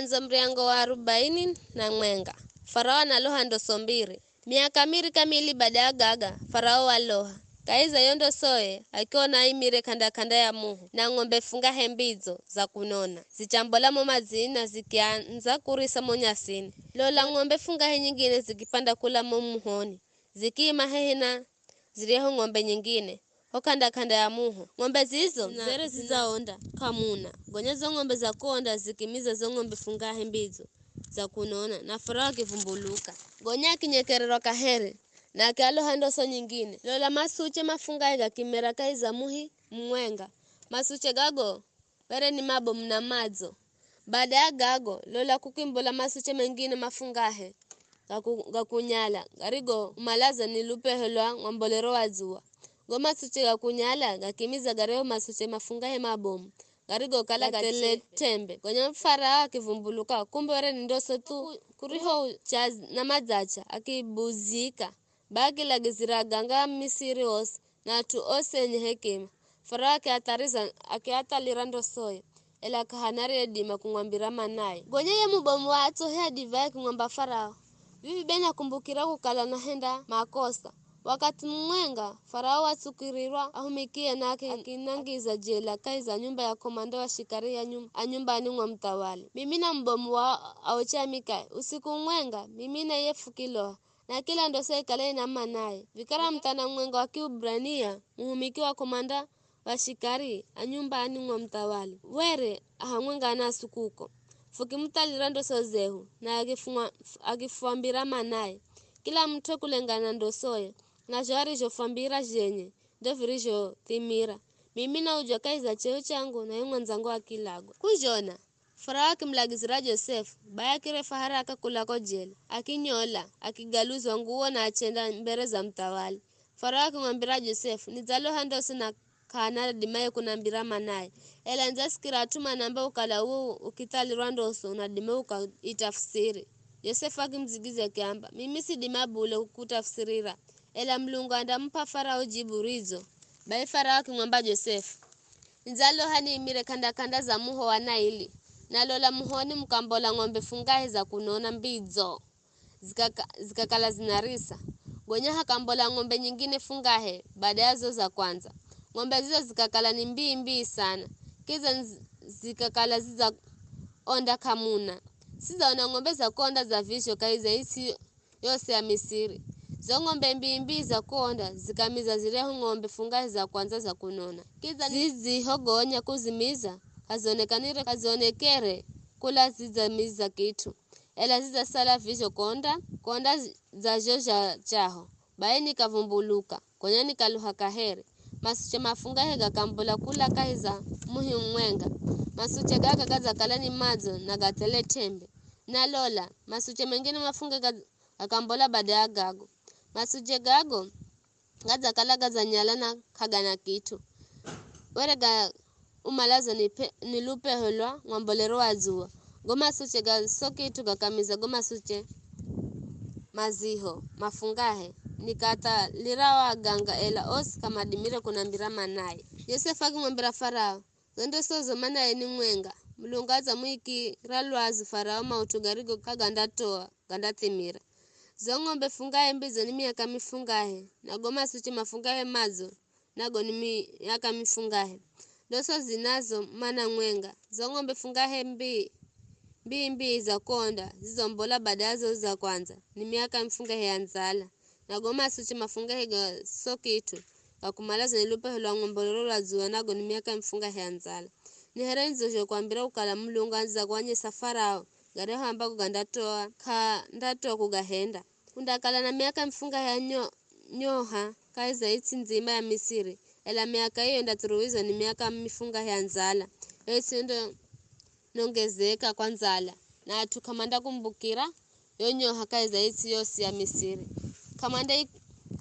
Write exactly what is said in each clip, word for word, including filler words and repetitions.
Andzo muryango wa arubaini na mwenga. Farao analoha ndoso mbiri. Miaka miri kamili baada ya gaga, Farao waloha. Kahi za yo ndosoye, akiona aimire k'anda-k'anda ya muho, na ng'ombe fungahe mbidzo za kunona, zichambola mo madzini na zikiandza kurisa mo nyasini. Lola ng'ombe fungahe nyingine zikipanda kula mo muhoni, zikiima hehi na ziryahu ng'ombe nyingine, ho k'anda-k'anda ya muho. Ng'ombe zizo zere zidzaonda k'amuna. Gonya zo ng'ombe za kuonda zikimiza zo ng'ombe fungahe mbidzo za kunona, na Farao akivumbuluka. Gonya akinyekererwa kaheri, na akialoha ndoso nyingine. Lola masuche mafungahe gakimera kahi za muhi mumwenga. Masuche gago were ni mabomu na madzo. Baada ya gago, lola kukimbola masuche mengine mafungahe gaku- gakunyala, garigo umalaza ni lupeho lwa mwambolero wa dzuwa. Go masuche gakunyala gakimiza gareho masuche mafungahe mabomu, garigokala gathele tembe. Gonya Farao akivumbuluka, kumbe were ni ndoso thu, kuriho cha na madzacha, akibuzika. Bai akilagizira aganga a Misiri osi, na at'u osi enye hekima. Farao akiathariza, akiathalira ndosoye, ela k'ahana ariyedima kumwambira manaye. Gonya ye mubomu wa atsohe a divai akimwamba Farao, "Vivi be nakumbukira kukala nahenda makosa. Wakathi mumwenga, Farao watsukirirwa ahumikie na aki- akinangiza jela kahi za nyumba ya komanda wa shikari ya nyum- a nyumbani mwa muthawali. Mimi na mubomu wa aoche a Mikai, usiku umwenga, mimi na iye fukiloha, na kila ndoso ikale ina manaye. Vikara muthana mumwenga wa Kiubrania, muhumiki wa komanda wa shikari a nyumbani mwa muthawali, were a hamwenga nasi kuko. Fukimuthalira ndoso zehu, na akifumwa- akifwambira manaye. Kila mut'u kulengana na ndosoye, na zho arizhofwambira zhenye, ndo virizhothimira. Mimi naujwa kahi za cheo changu, na ye mwandzangu akilagwa." Kuzhona, Farao akimulagizira Josefu, bai akirefa haraka kula ko jela, akinyola, akigaluzwa nguwo na achenda mbere za muthawali. Farao akimwambira Josefu, "Nidzaloha ndoso na k'ahana adimaye kunambira manaye. Ela nidzasikira at'u manamba ukala uwo ukithalirwa ndoso unadima ukaitafusiri." Josefu akimudzigidzya akiamba, "Mimi sidima bule kukutafusirira, ela Mulungu andamup'a Farao jibu ridzo." Bai Farao akimwamba Josefu, "Nidzaloha niimire k'anda-k'anda za muho wa Naili, na lola muhoni mukambola ng'ombe fungahe za kunona mbidzo, zikaka- zikakala zinarisa. Gonya hakambola ng'ombe nyingine fungahe baada ya zo za kwandza. Ng'ombe zizo zikakala ni mbii-mbii sana, kidza nz- zikakala zidzaonda k'amuna. Sidzaona ng'ombe za kuonda za vizho kahi za its'i yose ya Misiri. Zo ng'ombe mbii-mbii za kuonda zikamiza ziryahu ng'ombe fungahe za kwandza za kunona. Kidza zidzihogonya kuzimiza, k'azionekanire k'azionekere kula zidzamiza kit'u, ela zidzasala vizho kuonda, kuonda dza zho zha chaho. Bai nikavumbuluka, gonya nikaluha kaheri. Masuche mafungahe gakambola kula kahi za muhi mumwenga. Masuche gaga gadzakala ni madzo na gathele tembe. Na lola, masuche mengine mafungahe ga- gakambola baada ya gago. Masuche gago gadzakala gadzanyala na k'agana kit'u. Were ga umalazo ni, pe- ni lupeho lwa mwambolero wa dzuwa. Go masuche ga so kit'u gakamiza go masuche maziho mafungahe. Nikathalira o aganga, ela osi k'amadimire kunambira manaye. Josefu akimwambira Farao, "Zo ndoso zo manaye ni mwenga. Mulungu adzamuikira lwazu Farao maut'u garigo k'agandatoa, gandathimira. Zo ng'ombe fungahe mbidzo ni miaka mifungahe, na go masuche mafungahe madzo, nago ni miaka mifungahe. Ndoso zinazo mana mwenga. Zo ng'ombe fungahe mbii, mbii-mbii za kuonda, zizombola baada ya zo za kwandza, ni miaka mifungahe ya ndzala. Na go masuche mafungahe ga so kit'u, ga kumalaza ni lupeho lwa mwambolero lwa dzuwa, nago ni miaka mifungahe ya ndzala. Ni here nidzozhokwambira kukala Mulungu andziza kuanyesa Farao, garyahu ambago gandatoa, k'andatoa kugahenda. Undakala na miaka mifungahe ya nyo- nyoha kahi za its'i ndzima ya Misiri, ela miaka iyo indatsuruwizwa ni miaka mifungahe ya ndzala, yo its'i ndo- nongezeka kwa ndzala, na at'u k'amandakumbukira yo nyoha kahi za its'i yosi ya Misiri. K'amandai-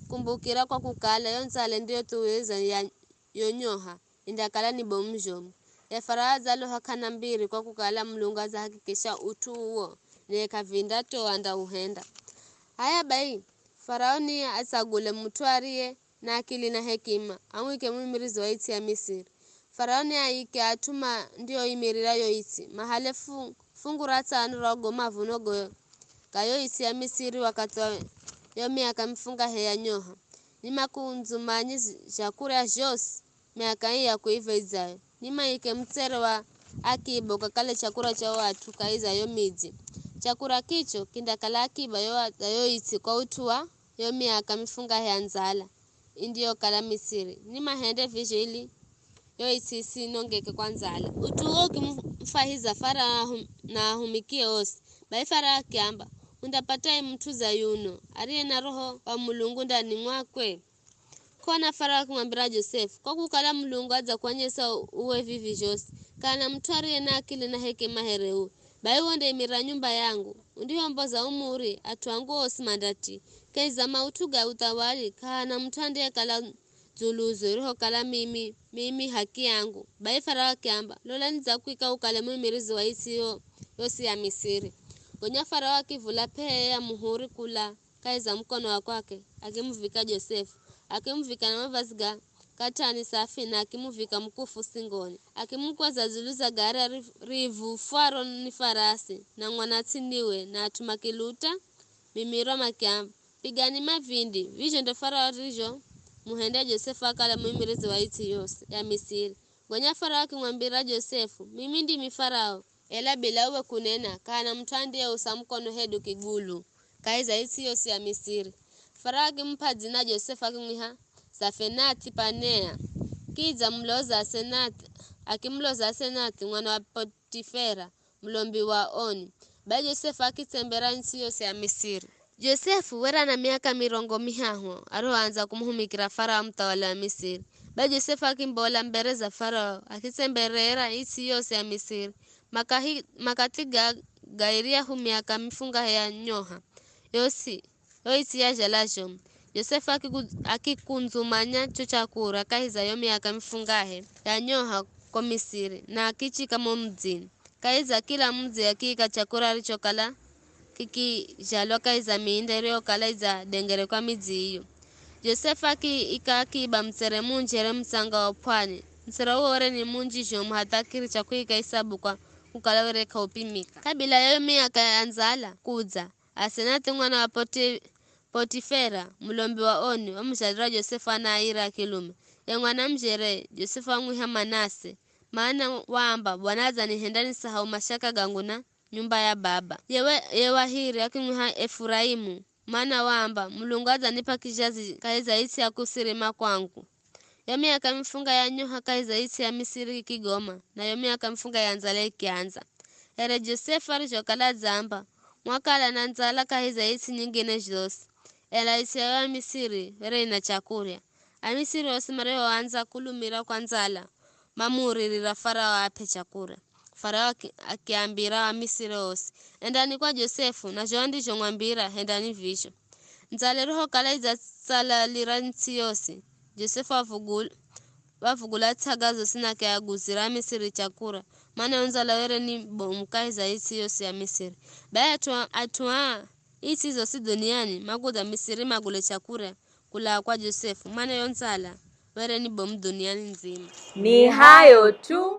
kumbukira kwa kukala yo ndzala ndiyo thuwiza ya yo nyoha, indakala ni bomu zhomu. Ye Farao adzaloha k'ana mbiri kwa kukala Mulungu adzahakikisha ut'u uwo, naye k'avindatoa andauhenda. H'aya bai, Farao niye atsagule mut'u ariye na akili na hekima, amwike muimirizi wa its'i ya Misiri. Farao niaike at'u mandioimirira yo its'i, mahale fu- Fungu ra tsano ra ugo mavuno goyo ga yo its'i ya Misiri wakathi wa yo miaka mifungahe ya nyoha, ni makundzumanye zi- zhakurya zhosi miaka ii ya kuiva idzayo, ni maike mutsere wa akiba ukakale chakurya cha o at'u kahi za yo midzi. Chakurya kicho kindakala akiba yo, ya yo its'i kwa ut'u wa yo miaka mifungahe ya ndzala indiyokala Misiri, ni mahende vizho ili yo its'i isinongeke kwa ndzala. Ut'u uwo ukimufwahiza Farao na ahum- na ahumikie osi. Bai Farao akiamba, "Undapataye mut'u dza yuno, ariye na Roho wa Mulungu ndani mwakwe?" K'ona Farao akimwambira Josefu, "Kwa kukala Mulungu adzakwanyesa uwe vivi zhosi, k'ahana mut'u ariye na akili na hekima here uwe. Bai wonde imira nyumba yangu, undihomboza umuri at'u angu osi mandati, kahi za maut'u ga uthawali, k'ahana mut'u andiyekala dzuluzo irihokala mimi, mimi haki yangu." Bai Farao akiamba, "Lola nidzakuika ukale muimirizi wa its'i yo yosi ya Misiri." Gonya Farao akivula p'ehe ya muhuri kula kahi za mukono wa kwakwe, akimuvika Josefu, akimuvika na mavazi ga katani safi na akimuvika mukufu singoni, akimukweza dzulu za gari ri- riivufwaro ni farasi, na mwanats'iniwe na at'u makiluta mimirwa makiamba, "Pigani mavindi." Vizho ndo Farao arizho muhendya Josefu akale muimirizi wa its'i yosi ya Misiri. Gonya Farao akimwambira Josefu, "Mimi ndimi Farao, ela bila uwe kunena, k'ahana mut'u andiyeusa mukono hedu kigulu kahi za its'i yosi ya Misiri." Farao akimup'a dzina Josefu akimwiha Zafenathi Panea. Kidza muloza Asenathi, akimuloza Asenathi mwana wa Potifera, mulombi wa Oni. Bai Josefu akitsembera its'i yosi ya Misiri. Josefu were ana miaka mirongo mihahu arihoandza kumuhumikira Farao muthawali wa Misiri. Bai Josefu akimbola mbere za Farao, akitsemberera its'i yosi ya Misiri. Makahi- makathi ga- ga iryahu miaka mifungahe ya nyoha yosi, yo its'i yazhala zhomu. Josefu akiku- akikundzumanya cho chakurya kahi za yo miaka mifungahe ya nyoha ko Misiri, na akichika mo mudzini. Kahi za kila mudzi akiika chakurya arichokala kikizhalwa kahi za miinda iriyokala idzadengerekwa midzi iyo. Josefu akiika akiba mutsere munji here mutsanga wa pwani. Mutsere uwo were ni munji zhomu hatha akiricha kuika isabu kwa kukala were k'aupimika. Kabila ya yo miaka ya ndzala kudza, Asenathi mwana wa Poti- Potifera, mulombi wa Oni, wamuzhalira Josefu ana airi a kilume. Ye mwana mujere Josefu wamwiha Manase, mana waamba, "Bwana adzanihenda nisahau mashaka gangu na nyumba ya baba." Yewe ye wa hiri akimwiha Efuraimu, mana waamba, "Mulungu adzanip'a kizhazi kahi za its'i ya kusirima kwangu." Yo miaka mifunga ya nyoha kahi za its'i ya Misiri ikigoma, na yo miaka mifunga ya ndzala ikiandza. Here Josefu arizhokala adzaamba, mwakala na ndzala kahi za its'i nyingine zosi, ela its'i yayo ya Misiri were ina chakurya. Amisiri osi marihoandza kulumira kwa ndzala, mamuuririra Farao ap'e chakurya. Farao aki- akiambira Amisiri osi, "Endani kwa Josefu, na zho andizhomwambira, hendani vizho." Ndzala irihokala idzatsalalira ntsi yosi, Josefu wavugul- wavugula ts'aga zosi na akiaguzira Amisiri chakurya, mana yo ndzala were ni bomu kahi za its'i yosi ya Misiri. Bai at'u a- at'u aa its'i zosi dhuniani makudza Misiri magule chakurya kulaa kwa Josefu, mana yo ndzala were ni bomu dhuniani ndzima. Ni hayo tu.